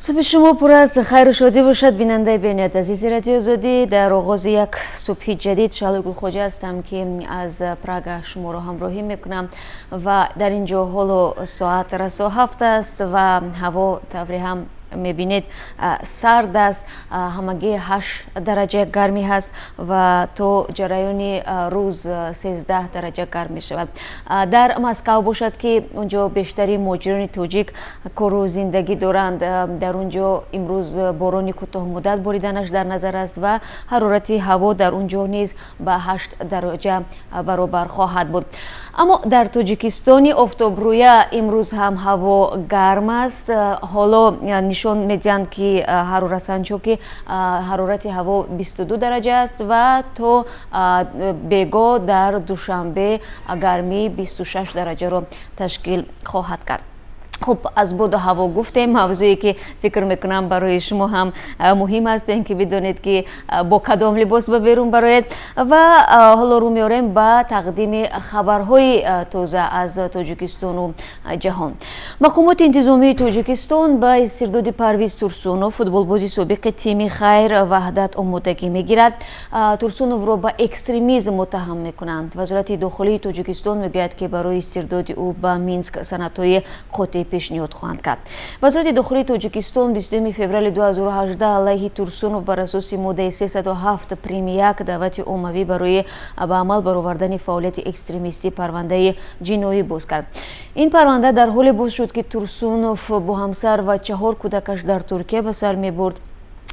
Субҳи шумо пур аз хайру шодӣ бошад, бинандаи бениҳоят азизи Радиои Озодӣ. Дар оғози як субҳи ҷадид Шаҳлои Гулхоҷа ҳастам, ки аз Прага шуморо ҳамроҳӣ мекунам ва дар ин ҷо ҳоло соат расо 7 аст ва ҳаво, тавре ҳам мебинед, сард аст. Ҳамагӣ 8 дараҷа гармӣ ҳаст ва то ҷараёни рӯз 13 дараҷа гарм мешавад. Дар Москав бошад, ки он ҷо бештари муҳоҷирони тоҷик кору зиндагӣ доранд, дар он ҷо имрӯз борони кӯтоҳмуддат бориданаш дар назар аст ва ҳарорати ҳаво дар он ҷо низ ба 8 дараҷа баробар хоҳад буд. Аммо дар Тоҷикистони офтобрӯя имрӯз ҳам ҳаво гарм аст. Ҳоло нишон медиҳанд, ки ҳароратсанҷҳо, ки ҳарорати ҳаво 22 дараҷа аст ва то бего дар Душанбе гармӣ 26 дараҷаро ташкил хоҳад кард. Хуб, аз боду ҳаво гуфтем, мавзӯе ки фикр мекунам, барои шумо ҳам муҳим аст, ин ки бидонед, ки бо кадом либос ба берун бароед. Ва ҳоло рӯ меорем ба тақдими хабарҳои тоза аз Тоҷикистону ҷаҳон. Мақомоти интизомии Тоҷикистон ба истирдоди Парвиз Турсунов, футболбози собиқи тими Хайр Ваҳдат, омодагӣ мегирад. Турсуновро ба экстремизм муттаҳам мекунанд. Вазорати дохилии Тоҷикистон мегӯяд, ки барои истирдоди ӯ ба Минск санадҳои қотеъ пешниҳод хоҳанд кард. Вазорати дохилии Тоҷикистон 20 феврали 2018 алайҳи Турсунов бар асоси моддаи 307 прим 1, даъвати оммавӣ барои ба амал баровардани фаъолияти экстремистӣ, парвандаи ҷиноӣ боз кард. Ин парванда дар ҳоле боз шуд, ки Турсунов бо ҳамсар ва чаҳор кӯдакаш дар Туркия ба сар мебурд.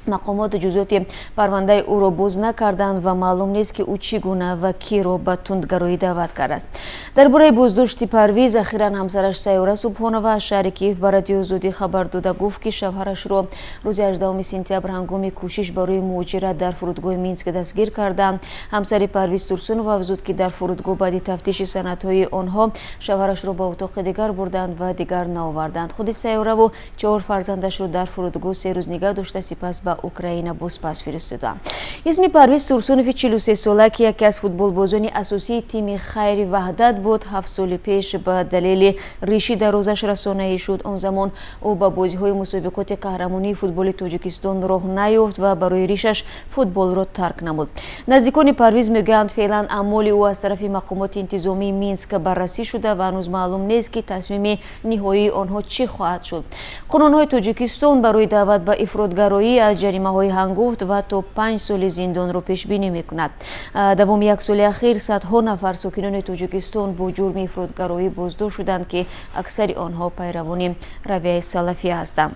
Мақомот ҷузъиёти парвандаи ӯро боз накарданд ва маълум нест, ки ӯ чӣ гуна ва киро ба тундгароӣ даъват кардааст. Дар бораи боздошти Парвиз ахиран ҳамсараш Сайёра Субҳонова аз шаҳри Киев ба Радиои Озодӣ хабар дода гуфт, ки шавҳарашро рӯзи 18 сентябр ҳангоми кӯшиш барои муҳоҷират дар фурудгоҳи Минск дастгир карданд. Ҳамсари Парвиз Турсунова афзуд, ки дар фурудгоҳ баъди тафтиши санадҳои онҳо шавҳарашро ба утоқи дигар бурданд ва дигар наоварданд. Худи Сайёраву чаҳор фарзандашро дар фурудгоҳ 3 рӯз нигаҳ дошта, сипас ба Украина бозпас фиристоданд. Исми Парвиз Турсунови 43сола, ки яке аз футболбозони асосии тими Хайри Ваҳдат буд, 7 соли пеш ба далели риши дарозаш расонаӣ шуд. Он замон ӯ ба бозиҳои мусобиқоти қаҳрамонии футболи Тоҷикистон роҳ наёфт ва барои ришаш футболро тарк намуд. Наздикони Парвиз мегӯянд, феълан аъмоли ӯ аз тарафи мақомоти интизомии Минск баррасӣ шуда ва ҳанӯз маълум нест, ки тасмими ниҳоии онҳо чӣ хоҳад шуд. Қонунҳои Тоҷикистон барои даъват ба ифротгароӣ аз ҷаримаҳои ҳангуфт ва то 5 соли зиндонро пешбинӣ мекунад. Давоми як соли ахир садҳо нафар сокинони Тоҷикистон бо ҷурми ифротгароӣ боздошт шуданд, ки аксари онҳо пайравони равияи салафия ҳастанд.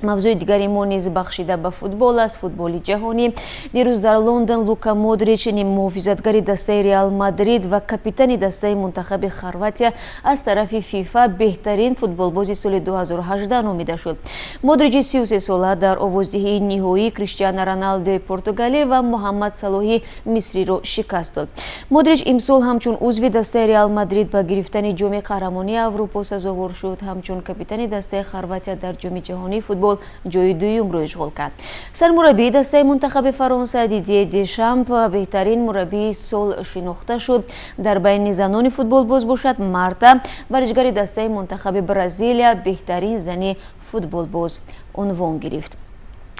Мавзӯи дигари мо низ бахшида ба футбол аст, футболи ҷаҳонӣ. Дирӯз дар Лондон Лука Модрич, муҳофизатгари дастаи Реал Мадрид ва капитани дастаи мунтахаби Хорватия, аз тарафи ФИФА беҳтарин футболбози соли 2018 номида шуд. Модричи 33сола дар овоздиҳии ниҳоӣ Криштиано Роналдои португалӣ ва Муҳаммад Салоҳи мисриро шикаст дод. Модрич имсол ҳамчун узви дастаи Реал Мадрид ба гирифтани ҷоми қаҳрамонии Аврупо сазовор шуд. Ҳамчун капитани дастаи Хорватия дар Ҷоми ҷаҳонии футбол ҷои дуюмро ишғол кард. Сармураббии дастаи мунтахаби Фаронса Дидье Дешамп беҳтарин мураббии сол шинохта шуд. Дар байни занони футболбоз бошад, Марта, варзишгари дастаи мунтахаби Бразилия, беҳтарин зани футболбоз унвон гирифт.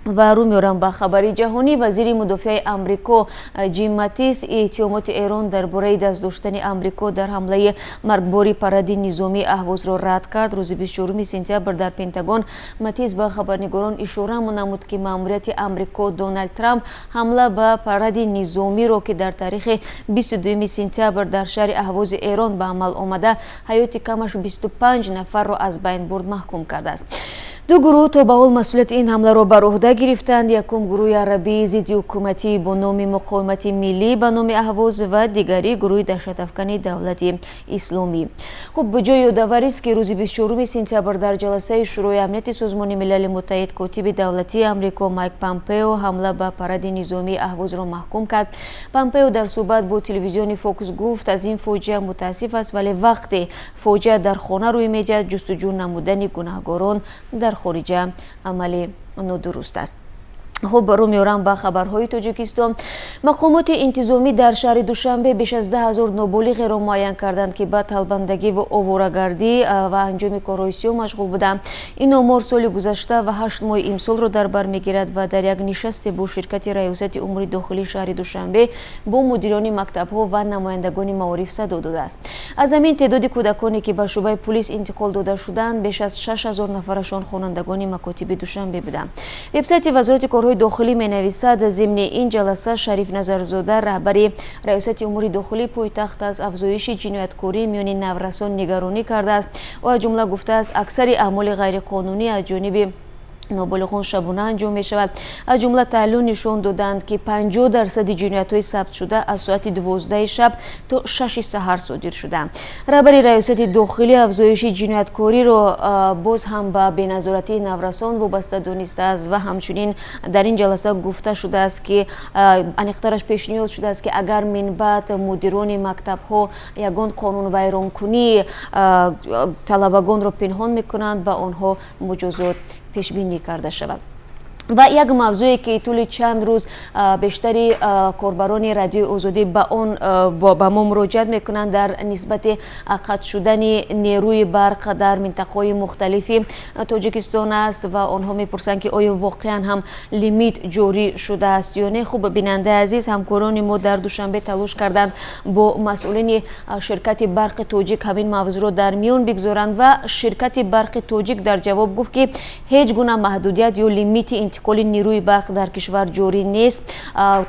Ва рӯ меорам ба хабари ҷаҳонӣ. Вазири мудофиаи Амрико Ҷим Матис иттиҳомоти Эрон дар бораи даст доштани Амрико дар ҳамлаи маргбори паради низомии Аҳвозро рад кард. Рӯзи 24 сентябр дар Пентагон Матис ба хабарнигорон ишора намуд, ки маъмурияти Амрико Доналд Трамп ҳамла ба паради низомиро, ки дар таърихи 22 сентябр дар шаҳри Аҳвози Эрон ба амал омада, ҳаёти камаш 25 нафарро аз байн бурд, маҳкум кардааст. Ду гурӯҳ то ба ҳол масъулияти ин ҳамларо бар уҳда гирифтанд. Якум гурӯҳи арабии зидди ҳукуматӣ бо номи Муқовимати миллӣ ба номи Аҳвоз ва дигари гурӯҳи даҳшатафкани Давлати Исломӣ. Хуб, ҷои ёдоварист, ки рӯзи 24 сентябр дар ҷаласаи Шӯрои амнияти Созмони Милали Муттаҳид котиби давлатии Амрико Майк Помпео ҳамла ба паради низомии Аҳвозро маҳкум кард. Помпео дар суҳбат бо телевизиони Фокс гуфт, аз ин фоҷиа мутаассиф аст, вале вақте фоҷиа дар хона рӯй медиҳад, ҷустуҷӯ намудани гунаҳгорон дар хориҷа амали нодуруст аст. Хуб, рӯ меорам ба хабарҳои Тоҷикистон. Мақомоти интизомӣ дар шаҳри Душанбе беш аз 10 000 ноболиғеро муайян карданд, ки ба талбандагӣ ва оворагардӣ ва анҷоми корҳои сиёҳ машғул буданд. Ин омор соли гузашта ва 8 моҳи имсолро дар бар мегирад ва дар як нишасте бо ширкати раёсати умури дохилии шаҳри Душанбе бо мудирони мактабҳо ва намояндагони маориф садо додааст. Аз ҳамин теъдоди кӯдаконе, ки ба шӯъбаи пулис интиқол дода шуданд, беш аз 6000 нафарашон хонандагони макотиби Душанбе буданд. Вебсайти Вазорати корҳои дохилӣ менависад, зимни ин ҷаласа Шариф Назарзода, раҳбари раёсати умури дохилии пойтахт, аз афзоиши ҷинояткорӣ миёни наврасон нигаронӣ кардааст. Ӯ аз ҷумла гуфтааст, аксари аъмоли ғайриқонунӣ аз ҷониби ноболиғон шабона анҷом мешавад. Аз ҷумла таҳлил нишон доданд, ки 50 дарсади ҷиноятҳои сабтшуда аз соати 12-и шаб то 6-и саҳар содир шуданд. Раҳбари раёсати дохилӣ афзоиши ҷинояткориро боз ҳам ба беназоратии наврасон вобаста донистааст ва ҳамчунин дар ин ҷаласа гуфта шудааст, ки аниқтараш пешниҳод шудааст, ки агар минбаъд мудирони мактабҳо ягон қонунвайронкунии талабагонро пинҳон мекунанд, ба онҳо муҷозот пешбинӣ карда шавад. Ва як мавзӯе, ки тӯли чанд рӯз бештари корбарони Радиои Озодӣ ба он ба мо муроҷиат мекунанд, дар нисбати қатъ шудани нерӯи барқ дар минтақаҳои мухталифи Тоҷикистон аст ва онҳо мепурсанд, ки оё воқеан ҳам лимит ҷорӣ шудааст ё не. Хуб, бинандаи азиз, ҳамкорони мо дар Душанбе талош карданд бо масъулини ширкати Барқи Тоҷик ҳамин мавзӯъро дар миён бигзоранд ва ширкати Барқи Тоҷик дар ҷавоб гуфт, ки ҳеҷ гуна маҳдудият ё лимити интиқоли нерӯи барқ дар кишвар ҷорӣ нест.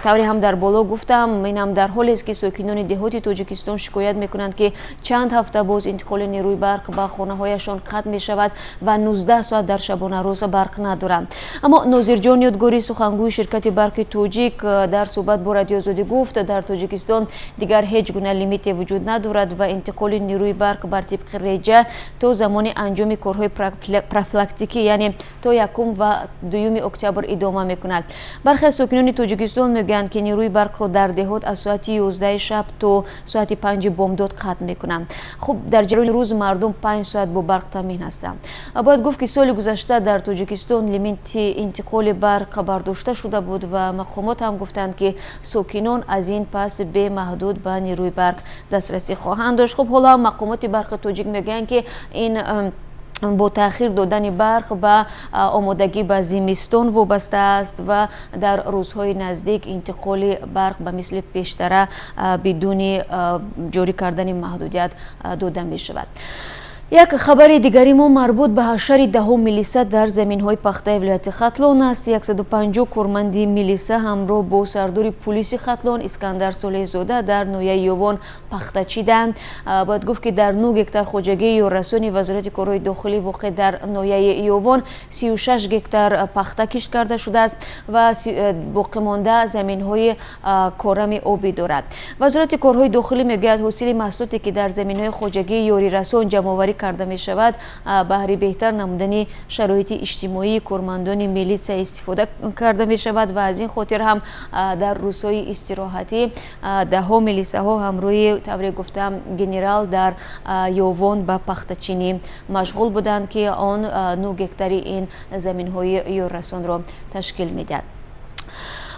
Тавре ҳам дар боло гуфтам, ин ҳам дар ҳолест, ки сокинони деҳоти Тоҷикистон шикоят мекунанд, ки чанд ҳафта боз интиқоли нерӯи барқ ба хонаҳояшон қатъ мешавад ва 19 соат дар шабонарӯз барқ надоранд. Аммо Нозирҷон Ёдгорӣ, сухангӯи ширкати Барқи Тоҷик, дар суҳбат бо Радиои Озодӣ гуфт, дар Тоҷикистон дигар ҳеҷ гуна лимите вуҷуд надорад ва интиқоли нерӯи барқ бар тибқи реҷа то замони анҷоми корҳои профилактикӣ, яъне то 1 ва 2 октябр идома мекунад. Бархе аз сокинони Тоҷикистон мегӯянд, ки нерӯи барқро дар деҳот аз соати 11 шаб то соати 5 бомдод қатъ мекунанд. Хуб, дар ҷараёни рӯз мардум 5 соат бо барқ таъмин ҳастанд. Бояд гуфт, ки соли гузашта дар Тоҷикистон лимити интиқоли барқ бардошта шуда буд ва мақомот ҳам гуфтанд, ки сокинон аз ин пас бемаҳдуд ба нерӯи барқ дастрасӣ хоҳанд дошт. Хуб, ҳоло ҳам мақомоти Барқи Тоҷик мегӯянд, ки ин бо таъхир додани барқ ба омодагӣ ба зимистон вобаста аст ва дар рӯзҳои наздик интиқоли барқ ба мисли пештара бидуни ҷорӣ кардани маҳдудият дода мешавад. Як хабари дигари мо марбут ба ҳашари 10-ум милиса дар заминҳои пахтаи вилояти Хатлон аст. 150 корманди милиса ҳамроҳ бо сардори пулиси Хатлон Искандар Солеҳзода дар ноҳияи Ёвон пахта чиданд. Бояд гуфт, ки дар 9 гектар хоҷагии ёррасони Вазорати корҳои дохилӣ воқеъ дар ноҳияи Ёвон 36 гектар пахта кишт карда шудааст ва боқимонда заминҳои корами обӣ дорад. Вазорати корҳои дохилӣ мегӯяд, ҳосили маҳсулоте, ки дар заминҳои хоҷагии ёрирасон ҷамъоварӣ карда мешавад, баҳри беҳтар намудани шароити иҷтимоии кормандони милитсия истифода карда мешавад ва аз ин хотир ҳам дар рӯзҳои истироҳатӣ даҳҳо милисаҳо ҳамроҳи, тавре гуфтам, генерал дар Ёвон ба пахтачинӣ машғул буданд, ки он 9 гектари ин заминҳои ёррасонро ташкил медиҳад.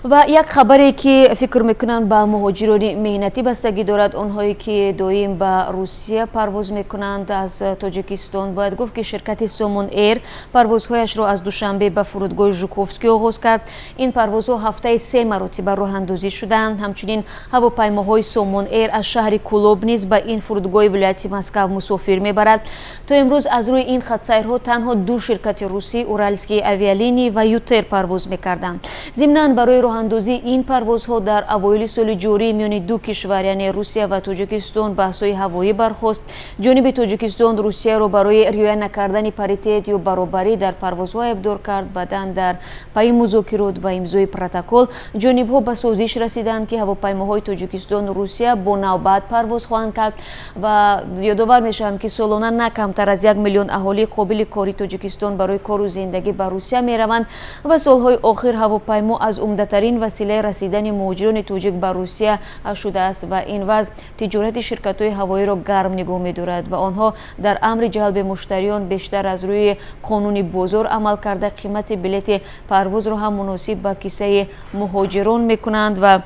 Ва як хабаре, ки фикр мекунанд, ба муҳоҷирони меҳнатӣ бастагӣ дорад, онҳое ки доим ба Русия парвоз мекунанд аз Тоҷикистон. Бояд гуфт, ки ширкати Сомон Эйр парвозҳояшро аз Душанбе ба фурудгоҳи Жуковский оғоз кард. Ин парвозҳо ҳафтаи се маротиба роҳандозӣ шуданд. Ҳамчунин ҳавопаймоҳои Сомон Эйр аз шаҳри Кӯлоб низ ба ин фурудгоҳи вилояти Москав мусофир мебарад. То имрӯз аз рӯи ин хатсайрҳо танҳо ду ширкати русӣ, Уральские авиалинии ва ЮТэйр, парвоз мекарданд. Зимнан, барои роҳандозии ин парвозҳо дар авоили соли ҷорӣ миёни ду кишвар, яъне Русия ва Тоҷикистон, баҳсҳои ҳавоӣ бархост. Ҷониби Тоҷикистон Русияро барои риоя накардани паритет ё баробарӣ дар парвозҳо айбдор кард. Баъдан, дар пайи музокирот ва имзои протокол, ҷонибҳо ба созиш расиданд, ки ҳавопаймоҳои Тоҷикистону Русия бо навбат парвоз хоҳанд кард. Ва ёдовар мешавам, ки солона на камтар аз 1 миллион аҳолии қобили кори Тоҷикистон барои кору зиндагӣ ба Русия мераванд ва солҳои охир ҳавопаймо аз умдатарин. Муҳимтарин василаи расидани муҳоҷирони тоҷик ба Русия шудааст ва ин вазъ тиҷорати ширкатҳои ҳавоиро гарм нигоҳ медорад ва онҳо дар амри ҷалби муштариён бештар аз рӯи қонуни бозор амал карда, қимати билети парвозро ҳам муносиб ба кисаи муҳоҷирон мекунанд. Ва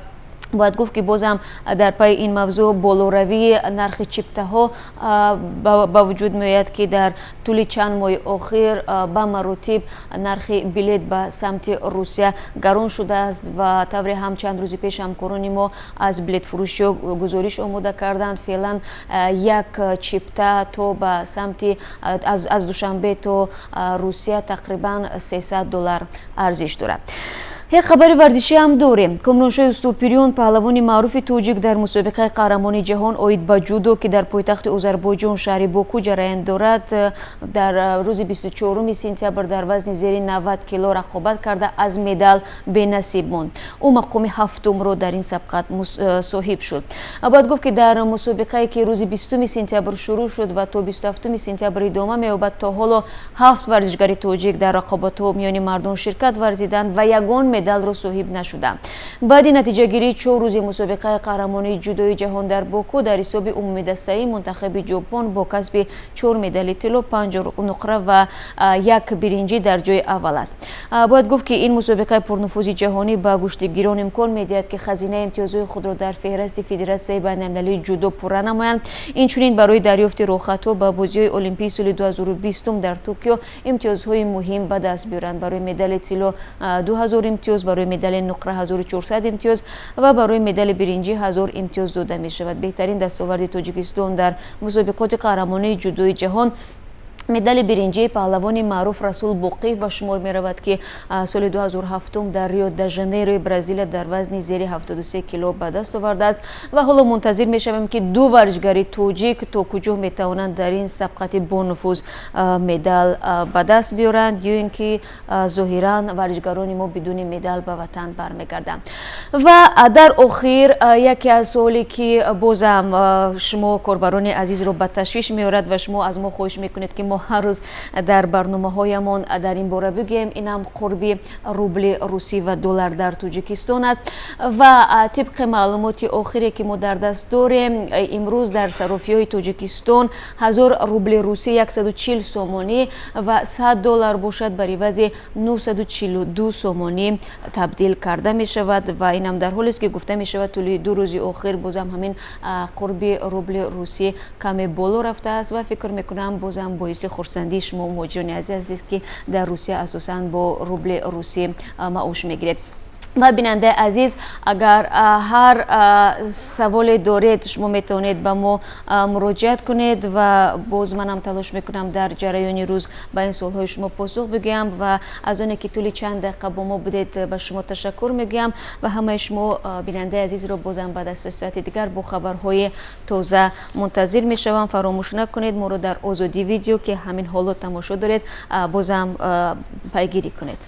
бояд гуфт, ки бозам дар пайи ин мавзӯъ болоравии нархи чиптаҳо ба вуҷуд меояд, ки дар тӯли чанд моҳи охир ба маротиб нархи билет ба самти Русия гарон шудааст. Ва тавре ҳам чанд рӯзи пеш ҳамкорони мо аз билетфурӯшиҳо гузориш омода карданд, феълан як чипта то ба самти аз Душанбе то Русия тақрибан 300 доллар арзиш дорад. Як хабари варзишӣ ҳам дорем. Комроншоҳи Устопириён, паҳлавони маъруфи тоҷик, дар мусобиқаи қаҳрамонии ҷаҳон оид ба ҷудо, ки дар пойтахти Озарбойҷон, шаҳри Боку, ҷараён дорад, дар рӯзи 24 сентябр дар вазни зери 90 кило рақобат карда, аз медал бенасиб монд. Ӯ мақоми ҳафтумро дар ин сабқат соҳиб шуд. Бояд гуфт, ки дар мусобиқае, ки рӯзи 20 сентябр шурӯъ шуд ва то 27 сентябр идома меёбад, то ҳоло ҳафт варзишгари тоҷик дар рақобатҳо миёни мардон ширкат варзиданд ва ягон медалро соҳиб нашуданд. Баъди натиҷагирии 4 рӯзи мусобиқаи қаҳрамонии ҷудои ҷаҳон дар Боку, дар ҳисоби умумидастаӣ мунтахаби Ҷопон бо касби чор медали тилло, панҷ нуқра ва як биринҷӣ дар ҷои аввал аст. Бояд гуфт, ки ин мусобиқаи пурнуфузи ҷаҳонӣ ба гӯштигирон имкон медиҳад, ки хазинаи имтиёзҳои худро дар феҳристи Федератсияи байналмилалии ҷудо пурра намоянд. Инчунин барои дарёфти роҳхатҳо ба бозиҳои олимпии соли 2020 дар Токио имтиёзҳои муҳим ба даст биёранд. Барои медали тилло 2000 имтиёз, барои медали нуқра 1400 имтиёз ва барои медали биринҷӣ 1000 имтиёз дода мешавад. Беҳтарин дастоварди Тоҷикистон дар мусобиқоти қаҳрамонии ҷудои ҷаҳон медали биринҷии паҳлавони маъруф Расул Боқиев ба шумор меравад, ки соли 2007 дар Рио де Жанейрои Бразилия дар вазни зери 73 кило ба даст овардааст. Ва ҳоло мунтазир мешавем, ки ду варзишгари тоҷик то куҷо метавонанд дар ин сабқати бонуфуз медал ба даст биёранд ё ин ки зоҳиран варзишгарони мо бидуни медал ба ватан бармегарданд. Ва дар охир яке аз суоле, ки бозам шумо корбарони азизро ба ташвиш меорад ва шумо аз мо хоҳиш мекунед, ки мо ҳар рӯз дар барномаҳоямон дар ин бора бигӯем, инам қурби рубли русӣ ва доллар дар Тоҷикистон аст. Ва тибқи маълумоти охире, ки мо дар даст дорем, имрӯз дар саррофиҳои Тоҷикистон 1000 рубли русӣ 140 сомонӣ ва 100 доллар бошад, бар ивази 942 сомонӣ табдил карда мешавад. Ва инам дар ҳолест, ки гуфта мешавад, тӯли 2 рӯзи охир бозам ҳамин қурби рубли русӣ каме боло рафтааст. Ва фикр мекунам, бозам боиси хурсандии шумо, муҳоҷирони азиз аст, ки дар Русия асосан бо рубли русӣ маош мегиред. Ва бинандаи азиз, агар ҳар саволе доред, шумо метавонед ба мо муроҷиат кунед ва боз манам талош мекунам дар ҷараёни рӯз ба ин суолҳои шумо посух бигӯям. Ва аз оне ки тӯли чанд дақиқа бо мо будед, ба шумо ташаккур мегӯям ва ҳамаи шумо, бинандаи азизро, бозам баъд аз соати дигар бо хабарҳои тоза мунтазир мешавам. Фаромӯш накунед, моро дар Озодӣ Видео, ки ҳамин ҳоло тамошо доред, бозам пайгирӣ кунед.